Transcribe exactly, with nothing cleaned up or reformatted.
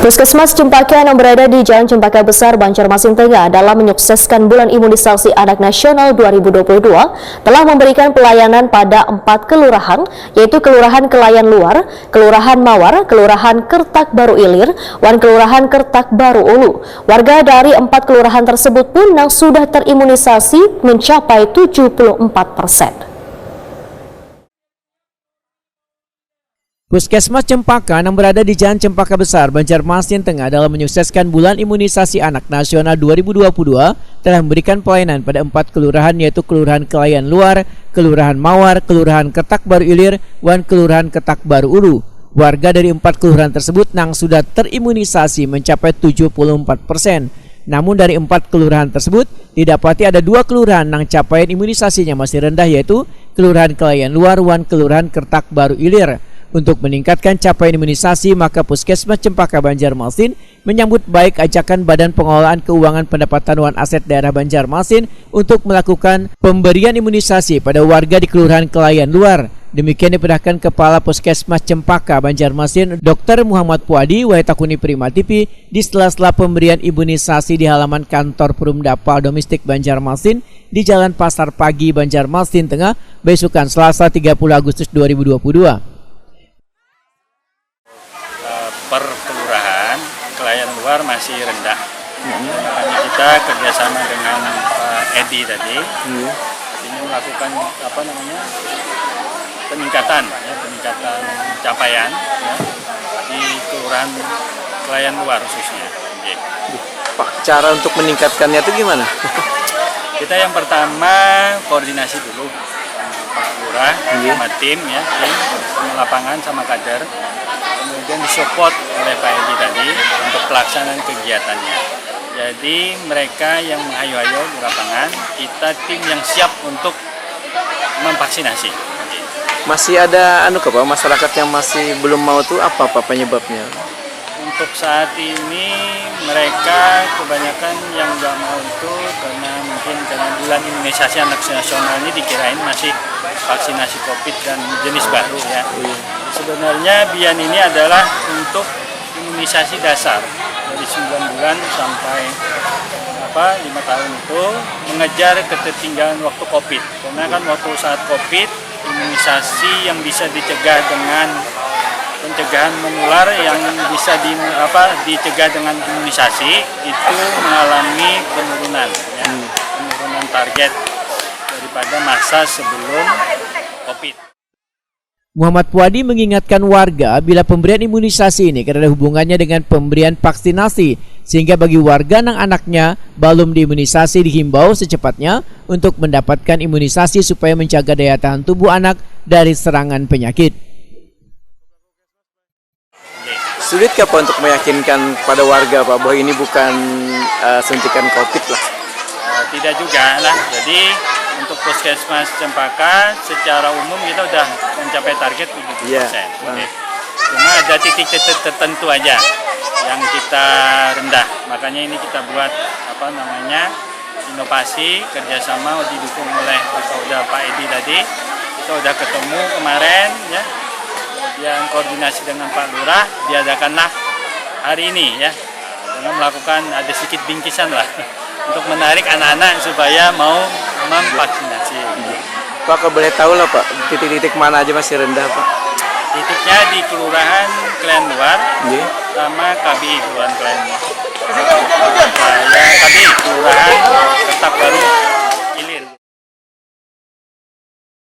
Puskesmas Cempaka yang berada di Jalan Cempaka Besar, Banjarmasin Tengah, dalam menyukseskan Bulan Imunisasi Anak Nasional dua ribu dua puluh dua, telah memberikan pelayanan pada empat kelurahan, yaitu Kelurahan Kelayan Luar, Kelurahan Mawar, Kelurahan Kertak Baru Ilir, wan Kelurahan Kertak Baru Ulu. Warga dari empat kelurahan tersebut pun nang sudah terimunisasi mencapai tujuh puluh empat persen. Puskesmas Cempaka nang berada di Jalan Cempaka Besar, Banjarmasin Tengah, dalam menyukseskan Bulan Imunisasi Anak Nasional dua ribu dua puluh dua telah memberikan pelayanan pada empat kelurahan, yaitu Kelurahan Kelayan Luar, Kelurahan Mawar, Kelurahan Kertak Baru Ilir, wan Kelurahan Kertak Baru Ulu. Warga dari empat kelurahan tersebut nang sudah terimunisasi mencapai tujuh puluh empat persen. Namun dari empat kelurahan tersebut, didapati ada dua kelurahan nang capaian imunisasinya masih rendah, yaitu Kelurahan Kelayan Luar wan Kelurahan Kertak Baru Ilir. Untuk meningkatkan capaian imunisasi, maka Puskesmas Cempaka Banjarmasin menyambut baik ajakan Badan Pengelolaan Keuangan Pendapatan wan Aset Daerah Banjarmasin untuk melakukan pemberian imunisasi pada warga di Kelurahan Kelayan Luar. Demikian dipedahkan Kepala Puskesmas Cempaka Banjarmasin, Dokter Muhammad Puadi, wayah takuni Prima T V, di sela-sela pemberian imunisasi di halaman kantor Perumda Pal Domestik Banjarmasin di Jalan Pasar Pagi, Banjarmasin Tengah, besukan Selasa tiga puluh Agustus dua ribu dua puluh dua. Eh, per kelurahan, Kelayan Luar masih rendah. Makanya kita kerjasama dengan Pak Edi tadi. Ini melakukan, apa namanya, peningkatan, ya, peningkatan capaian, ya, di Kelurahan Kelayan Luar khususnya. Oke. Pak, cara untuk meningkatkannya itu gimana? Kita yang pertama koordinasi dulu, Pak Lurah, iya, sama tim, ya, tim lapangan sama kader, kemudian disupport oleh Pak Edi tadi untuk pelaksanaan kegiatannya. Jadi mereka yang menghayu-hayu di lapangan, kita tim yang siap untuk memvaksinasi. Masih ada anu ke, Pak, masyarakat yang masih belum mau tuh apa, apa penyebabnya? Untuk saat ini mereka kebanyakan yang nggak mau itu karena mungkin karena bulan imunisasi anak nasional ini dikirain masih vaksinasi covid dan jenis baru, ya. Sebenarnya bian ini adalah untuk imunisasi dasar dari sembilan bulan sampai apa lima tahun itu mengejar ketertinggalan waktu covid. Karena kan waktu saat covid imunisasi yang bisa dicegah dengan pencegahan menular yang bisa di apa dicegah dengan imunisasi itu mengalami penurunan, ya, penurunan target daripada masa sebelum covid. Muhammad Puadi mengingatkan warga bila pemberian imunisasi ini karena hubungannya dengan pemberian vaksinasi, sehingga bagi warga nang anaknya balum diimunisasi dihimbau secepatnya untuk mendapatkan imunisasi supaya menjaga daya tahan tubuh anak dari serangan penyakit. Sulit kah Pak untuk meyakinkan pada warga Pak bahwa ini bukan uh, suntikan covid lah? Uh, tidak juga lah. Jadi untuk puskesmas Cempaka secara umum kita sudah mencapai target tujuh puluh persen. Yeah. Nah. Cuma ada titik-titik tertentu aja yang kita rendah. Makanya ini kita buat apa namanya inovasi kerjasama didukung oleh Pak Uda Pak Edi tadi. Kita udah ketemu kemarin ya. Kemudian koordinasi dengan Pak Lurah diadakanlah hari ini ya. Dengan melakukan ada sedikit bingkisan lah untuk menarik anak-anak supaya mau memvaksinasi. Pak, kalau boleh tahu lah Pak, titik-titik mana aja masih rendah Pak? Titiknya di Kelurahan Kelian Luar yeah. sama K B I Kelurahan Kelian Luar. Saya